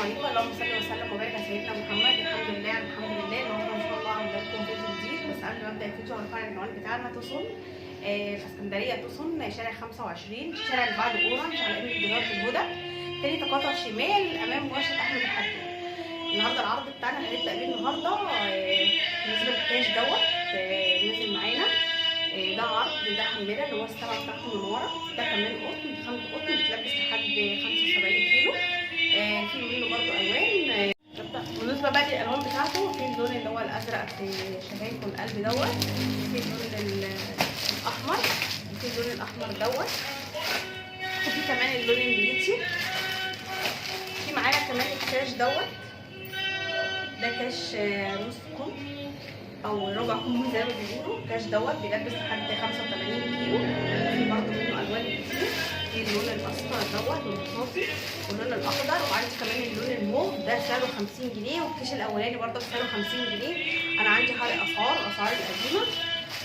الرحيم. اللهم صل وسلم وبارك على سيدنا محمد. الحمد لله الحمد لله. النهارده ان شاء الله عامله لكم فيديو جديد، بس قبل ما ابدا الفيديو هنفعل العنوان بتاعنا. توسون الاسكندرية، توسون شارع 25، الشارع اللي بعد اورنج على يمين جدار الهدى، تاني تقاطع شمال امام ورشه احمد الحداد. النهارده العرض بتاعنا اللي هنبدا بيه النهارده بالنسبة للكاش دوت نزل معانا. ده عرض، ده حماله اللي هو السبعة بتاعته من ورا، ده كمان قطن، خامة قطن بتلبس لحد 75 كيلو. في منه برده الوان. بالنسبة بقى للالوان بتاعته، في اللون اللي هو الازرق في شفايف القلب دوت، في اللون الاحمر، وفي اللون الاحمر دوت، وفي كمان اللون النبيتي. في معانا كمان الكاش دوت، ده كاش نص كم او ربع كم زي ما بيقولوا. كاش دوت بيلبس لحد 85 كيلو. في برده منه الوان كتير، في اللون الاصفر دوت والرصاصي واللون الاخضر، وعندي كمان اللون الموف ده سعره 50 جنيه، والكيش الاولاني برده سعره 50 جنيه. انا عندي حرق اسعار، الاسعار القديمة،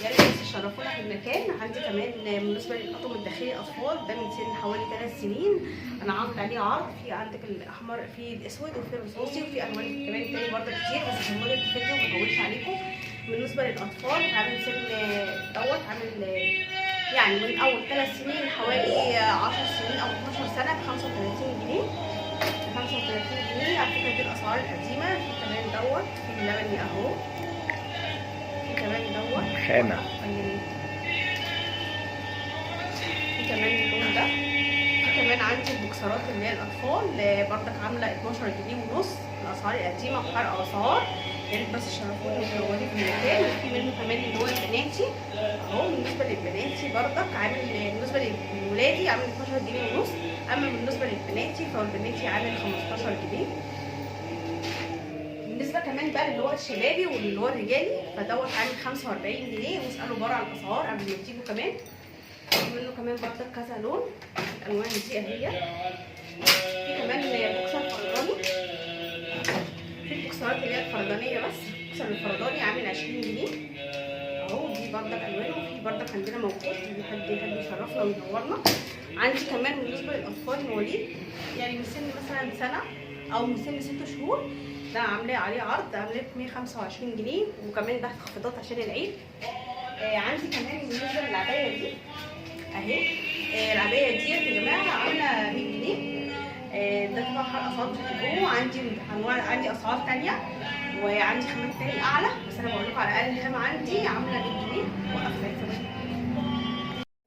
يا ريت بس تشرفونا في المكان. عندي كمان بالنسبة للأطقم الداخلي اطفال، ده من سن حوالي 3 سنين، انا عامله عليه عرض. في عندك الاحمر، في الاسود، وفي الرصاصي، وفي الوان كمان تاني برده كتير، بس عشان مده الفيديو ما اطولش عليكم. بالنسبة للاطفال عامل سن دوت، عامل يعني من اول 3 سنين حوالي 10 سنين او 12 سنة ب 35 جنيه، ب 35 جنيه. على فكرة دي الاسعار القديمة. في كمان دوت، في اللبني اهو، في كمان دوت خامة، في كمان اللون ده. في كمان عندي البوكسرات اللي هي الاطفال بردك عامله 12 جنيه ونص، الاسعار القديمة وحرق اسعار. يا ريت بس تشرفوني وتنوروني في المكان. وفي منه كمان اللي هو البناتي اهو. بالنسبة للبناتي بردك عامل، بالنسبة للولادي عامل 12 جنيه ونص، اما بالنسبة للبناتي فهو البناتي عامل 15 جنيه. بالنسبة كمان بقى اللي هو الشبابي واللي هو الرجالي فدوت عامل 45 جنيه، واسالوا بره على الاسعار قبل ما تيجوا. كمان في منه كمان بردك كذا لون، الالوان دي اهي. في كمان بوكسر فرداني، في البوكسرات اللي هي الفردانية، بس البوكسر الفرداني عامل 20 جنيه اهو، دي بردك الوانه. وفي بردك عندنا موجود، اللي حد يحب يشرفنا وينورنا. عندي كمان بالنسبة للاطفال مواليد يعني من سن مثلا سنة او من سن 6 شهور، ده عاملاه عليه عرض، عاملاه ب 125 جنيه، وكمان ده تخفيضات عشان العيد. عندي كمان بالنسبة للعبايه دي اهي، العباية ديت يا جماعة عامله 100 جنيه. ده طبعا حرق اسعار مش هتلاقوه. عندي انواع، عندي اسعار ثانية، وعندي خامات تاني اعلى، بس انا بقول لكم على اقل خامة عندي عامله 100 جنيه. وقف ساعتها.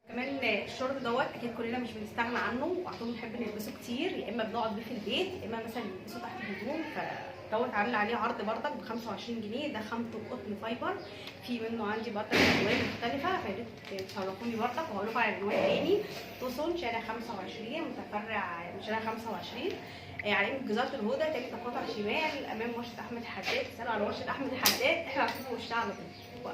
كمان الشورت دوت اكيد كلنا مش بنستغنى عنه، وعلى طول بنحب نلبسه كتير، يا اما بنقعد بيه في البيت، يا اما مثلا نلبسه تحت الهدوم. فدوت عامله عليه عرض بردك ب 25 جنيه، ده خامته قطن fiber. في منه عندي بردك الوان مختلفة، فيا ريت تشرفوني بردك. وهقول لكم على العنوان تاني، توسون شارع 25 متفرع من شارع 25 على يمين جزاره الهدى، تاني تقاطع شمال امام ورشه احمد الحداد. تسالوا على ورشه احمد الحداد، احنا عارفين وشها على طول.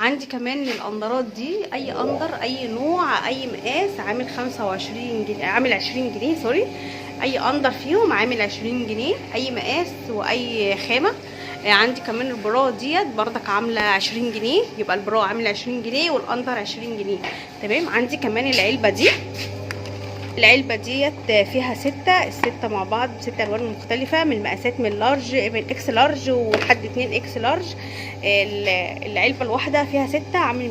عندي كمان الاندرات دي، اي اندر، اي نوع، اي مقاس، عامل 25 جنيه، عامل 20 جنيه sorry. اي اندر فيهم عامل 20 جنيه، اي مقاس واي خامة. عندي كمان البرا ديت بردك عامله 20 جنيه، يبقى البرا عامل 20 جنيه والاندر 20 جنيه، تمام. عندي كمان العلبة دي، العلبة ديت فيها 6، الستة مع بعض بست ألوان مختلفة، من المقاسات من large، من X large ولحد 2 X large. العلبة الواحدة فيها 6 عامل